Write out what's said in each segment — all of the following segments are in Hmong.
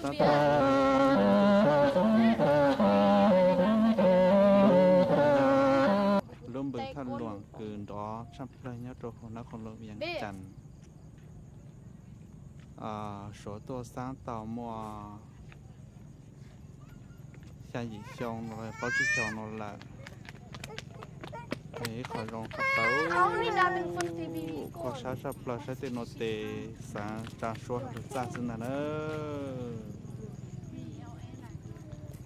Lub npws Thaj Luam kws nrov tshaj plawg nyob rau hauv Nab Khoos Loos Vees Cas, suav tuaj xaab tau muaj xya yim xyoo los plaub tsib xyoo no lawm. Ib qho zoo qhov tawv, qhov sab tshaj plaws saib tej no tes xav tsa suab lug txaj xwb ntag na.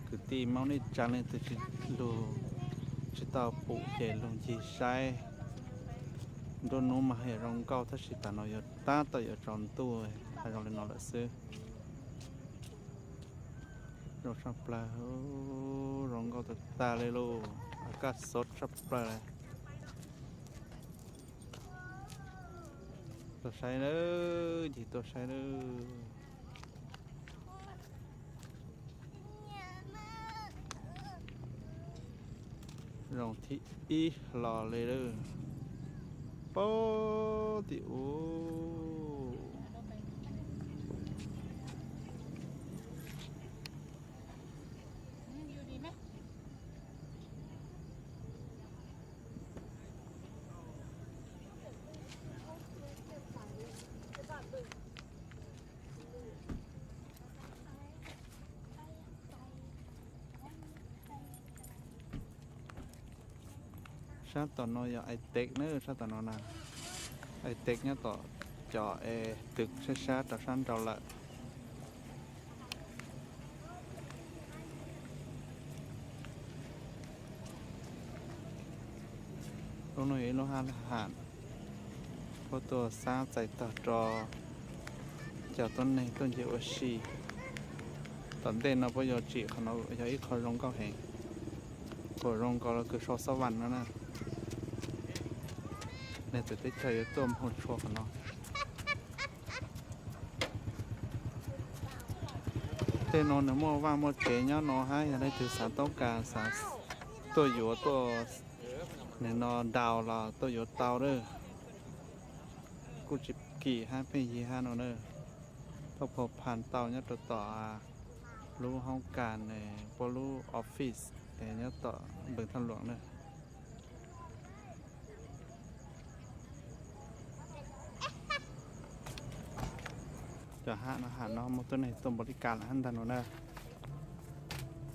Kwv tij Moob nej tsa leej twg tsis lug, tsis tau pum ces lug ncig saib. Nruab hnub mas yog zoo nkauj tab sis tam no yuav tab tom yuav tsaus ntuj, hais zoo li no lawm xwb. Zoo tshaj plaws, zoo nkauj tag tag li lauj, a kaj xob tshaj plaws li. Tuaj saib lawm, ncig tuaj saib lawm. Zoo thib ib hlo li lawm. Pab tim ub. Sab tom no yog Aitev na, sab tom no na. Aitev nyob tom cov es twg sab sab rau sab nraud lawm. Lub no yog ib lub hab ham, puab tuaj xab txais tog rau cov tuab neeg tuaj ncig ua si. Tom ntej no puab yuav tsim qhov no yog ib qho zoo nkauj heev, qhov zoo nkaus li kws sau xab vas no na. Neeg txawv teb chaws yuav tuaj mus tshua qhov no. Tej no nws muaj vaj muaj tsev nyob no hab, yog leej twg xav toob kas xav tuaj yuav tuaj nim no daus los tuaj yuav tau lawm. Kuj tsis kim hab, pheej yig hab no na. Tuaj phua phas tau nyob rau tom lub hoob kas, puab lub office nyob tom npws Thaj Luam na. Cov hab no, hab no muaj tuab neeg tuaj npaum li cas lawm hab ntag no na.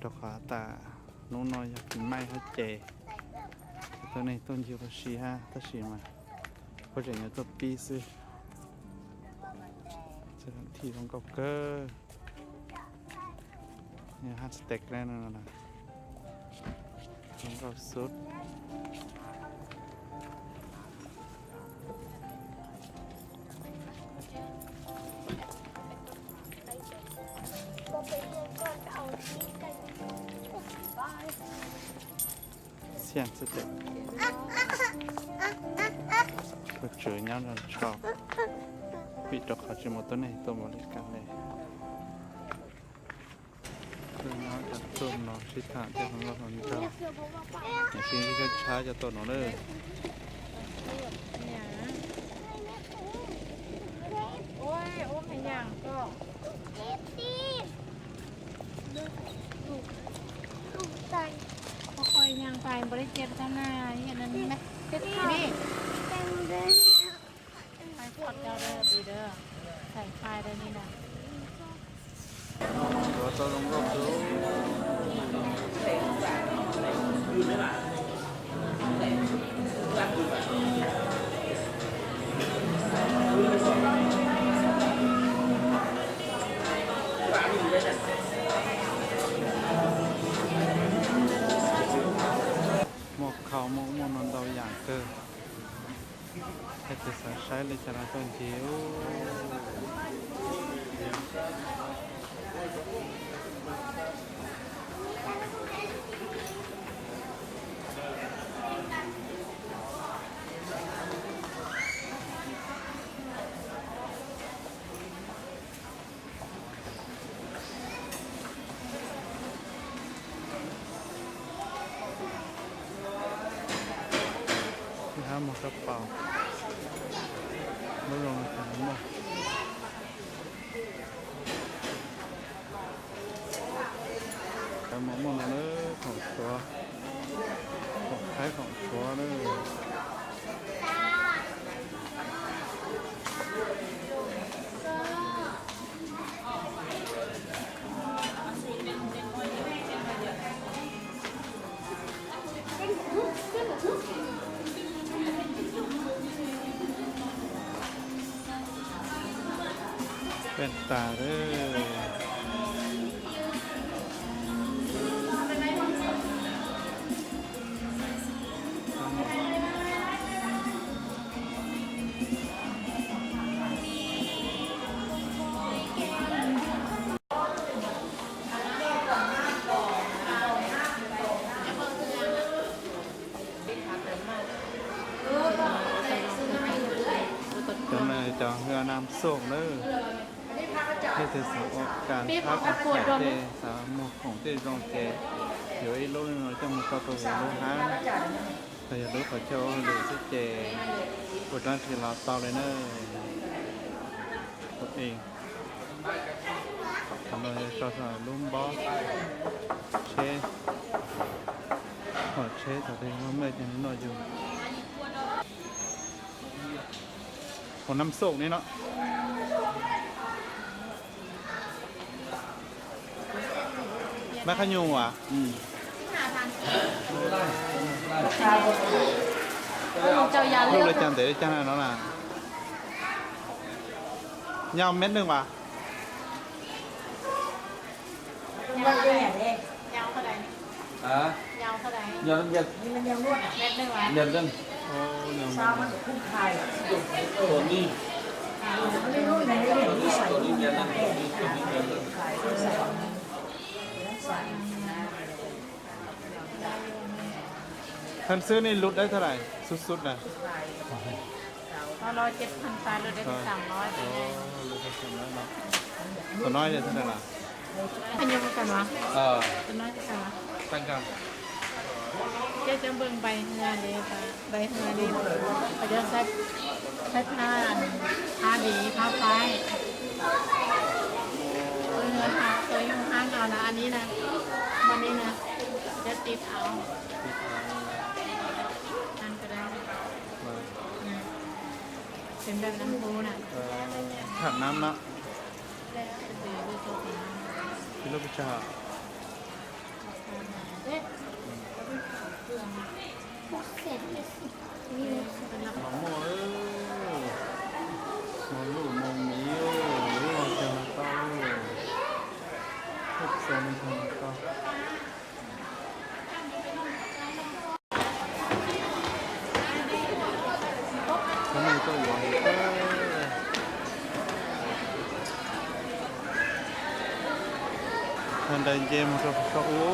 Rau qhov tas hnub no yog kis maij hab ces tuab neeg tuaj ncig ua si hab, tab sis mas puab tseem yuav tuaj pib xwb. Thij zoo nkauj kawg. Hab txhais tes zoo nkauj xwb. Xiaj xwb ces tus tswv nyob nrog tshau, vim rau qhov tsis muaj tuab neeg tuaj npaum li cas li. Nyob cov txuj no sib tham tej hluas nkauj hluas nraug, sib ntsib tshab cov tuaj no lawm. Yuav tau zoo nkauj kawg. Muaj khau muaj muaj no ntau yam kawg. Leej twg xav saib li cas los tuaj ncig. Hab muag kab paus, lub zoo li cas muaj. Suav, khoom Thaib khoom Suav na. Peb tas lawm. Cov no cov hwj nam xum nawb. Leej twg xav ua kas thab kas xaim tej, xav muag khoom tej zoo ces yuav ib lub li no coj mus tso rau lub hab, los yog lub qhov chaw ua hauj lwm xwb ces ua dlaab tsi los tau li na. Tus e, cov no tso lub npob tsheb, hom tsheb thaum twg muaj muaj ces noj yug. Hauv nam xum li no. Mab qhab nyuj as? Lub li cas ntev li cas na no na? Nyob mét neej as? Than xwb nej lub deb thaj lais xub xub na? Tus no thaj lais na? Coj cov npawg npais hwv li, npais hwv li, cov saib phab, hab li phab faib. Tus yug hab no na, an li na, mas li na, cov tiv thauv. Tham nam no. Ib lub pes tsawg? Mos muaj, mos luj mos miv, lub no cog no tau, lub xo no cog no tau. Tag nrho nce mus rau saum ub.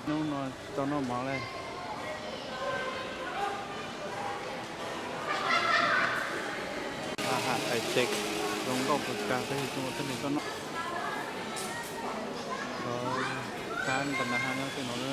Hnub no tsis tau noj mov li. Ham hais tseg zoo nkauj kawg kag, peb tsis tau ua tej li tuaj noj. Thab npas nag hab nyob tej no na.